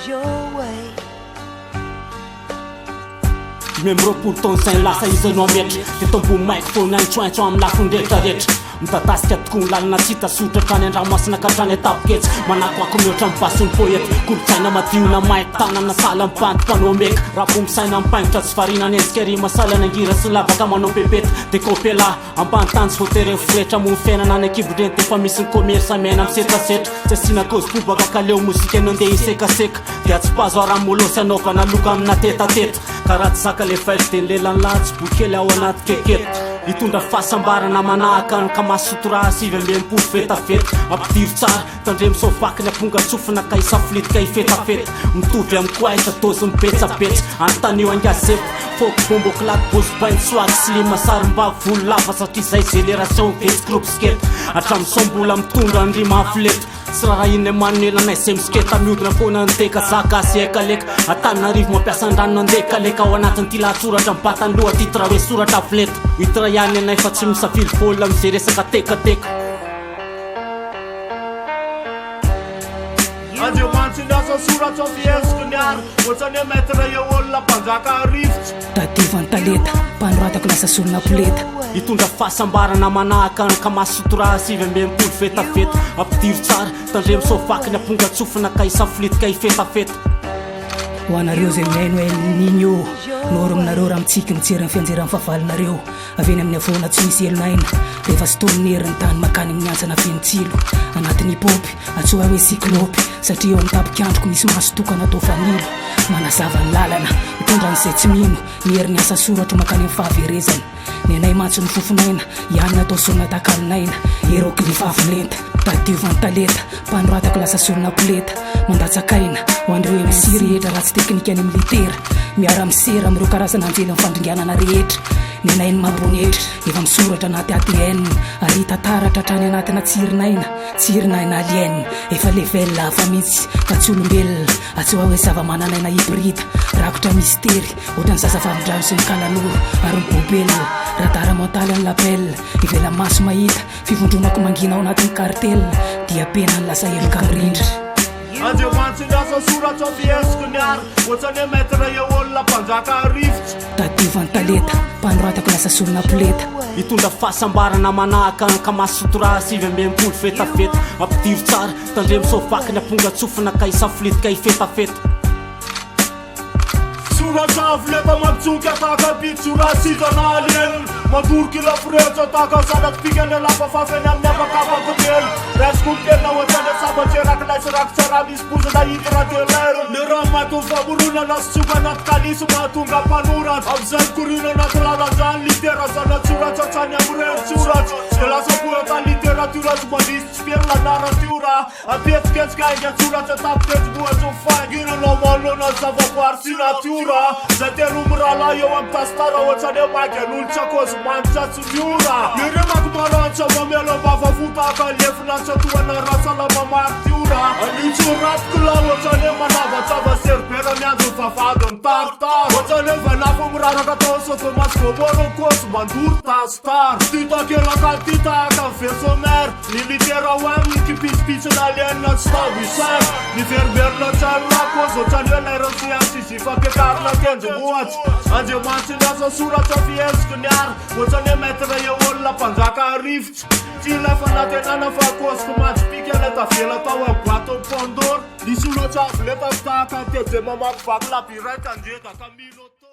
your way. 25 taona izay lasa izy no hametra Teto ambony maiko foana antsoantso amin'ny lafiny rehetra rehetra Midadasika tokoa ny lalana tsy hita soritra hatrany an-dranomasina ka hatrany an-tapoketsa Manakoako mihoatra ny basin'ny poeta Kolontsaina madio na mainty tanana sahala amin'ny bandy mpanao meka Raha misaina mipaingotra tsy variana ny endrika ry masaila ny angira sy ny lavaka manao pepeta Dekopela ambany tany tsy voatery miforehitra moa ny fiainana any an-kibon-dreny dia efa misy ny commerce miaina misetrasetra Tsy asiana kaozy bobaka ka leo mozika no andeha hisekaseka Dia atsipazo ara-molosy anaovana loka amina tetateta Ka raha tsy zaka le vibe dia ny lelan'ny lahy tsy bokely ao anaty keketa Hitondra fahasambarana manahaka ny Kamasutra 69 vetaveta Ampidiro tsara, tandremo sao vaky ny amponga-tsofina ka hisafolitika hifetafeta Mitovy amin'ny koaitra, dôzy mibetsabetsa Anontanio angaha zefa, fôky bombo claque bozy bainty swag slim sarim-bavy volo lava satria zay génération vetsy groupe skate Hatramin'izao mbola mitondra ny rima afileta Tsy rarahianay manela anay zay misiketa Miodina foana ny teka za gasy ekaleka Antananarivo mampiasa ny rano nandekaleka Ao anatin'ity lahatsoratra mibata ny loha titre hoe soratra avoleta Huitre ihany anay fa tsy misafily baolina amin'izay resaka tekateka. Andriamanitry ny asa soratra fihetsiky ny ary ohatrany hoe maître Eolina mpanjaka rivotra. Tadiavo ny talenta, mpanoratako lasa solona poleta. Hitondra fahasambarana manahaka ny Kamasutra 69 vetaveta Ampidiro tsara, tandremo sao vaky ny amponga-tsofina ka hisafolitika hifetafeta. Ho anareo izay mihaino El Niño, noro aminareo raha mitsiky mijery ny fianjeran'ny fahavalonareo avy eny amin'ny havoana tsy misy elon'aina rehefa sintomin'ny herin'ny tany mankany amin'ny hantsana feno tsilo anatin'ny hip-hop antsoa hoe cyclope satria eo amin'ny tapik'androko misy maso tokana atao fanilo manazava ny lalana mitondra an'izay tsy mino ny herin'ny asa soratro mankany amin'ny fahaverezana Ny anay mantsy no fofon'aina, ihany natao sorona takalon'aina, Hieroglyphe avo lenta, tadiovany talenta, mpanoratako lasa sorona poleta, mandatsak'aina, ho an'ireo MC rehetra ratsy teknika any amin'ny litera, miara-misera amin'ireo karazana anjelin'ny fandringanana rehetra, ny anay ny mamponetra, efa misoratra anaty ADN, ary hita taratra hatrany anatina tsirin'aina, tsirin'aina alien, efa level hafa mihitsy, fa tsy olombelona, atsoa hoe zava-manan'aina hybride, rakotra mistery, Ohatran'ny zaza vavindrano sy ny kalanoro ary ny bobel Radar mental ny label Ivelan'ny maso mahita Fivondronako mangina ao anatin'ny cartel Dia pena ny lasa heloka mirindra. Andriamanitry ny asa soratra fihetsiky ny ary ohatrany hoe maître Eolina mpanjaka rivotra. Tadiovany talenta, mpanoratako lasa solona poleta. Hitondra fahasambarana manahaka ny Kamasutra 69 vetaveta Ampidiro tsara, tandremo sao vaky ny amponga-tsofina ka hisafolitika hifetafeta. Soratra avo lenta mampitsonika tahaka mpitsoraha sizana alien Mandoro kila firehitra tahaka zanaky pika ny lapa fafy any amin'ny habakabako telo Raisiko ny penina ohatran'ny sabatry erak'ilay sy rakitsara misy pozina hitra telair Ny rano maty famoronana sy tsoka anaty kalisy mahatonga mpanoratra Amin'izay mikoriana anaty lalan-drano litera zana-tsoratra hatrany amin'ireny tsoratra Dia lasa poeta literatiora tsy mandrisy tsipelina naratiora Ampihetsiketsika haingan-tsoratra tampon-tendrombohitry ny fahanginana manoloana ny zavaboary sy natiora Izay telo mirahalahy eo amin'ny tasi-tara ohatran'ny hoe magy an'olon-tsy ankozy manitra tsy miora Ny rimako maranitra mamela am-bava fo tahaka ny lefona tsy atohana rasalama martiora Anio tsy rapiko lahy ohatran'ny hoe manavatsava serbera miandry ny vavahadin'ny tartare Ohatran'ny hoe vainafo miraraka tao Sodoma sy Gomoro ny kôzy mandoro tasitara Ity takelaka ity tahaka ny vaisseau mère Ny litera ho aminy kipitsipitsina alien tsy tambo isaina Miverimberina an-trano lako aza ohatran'ny hoe lairan'ny siansizy fampiakarina tendrombohitra Andriamanitry ny asa soratra fihetsiky ny art Ohatran'ny hoe Maître Eolina mpanjaka rivotra Tsy ilay fanantenana fa kôziko mandry-pika ilay tavela tao amin'ny boatin'i Pandore Ny soratra avo lenta tsy tahaka ny TJ mamakivaky labyrinthe andredaka Minotaure.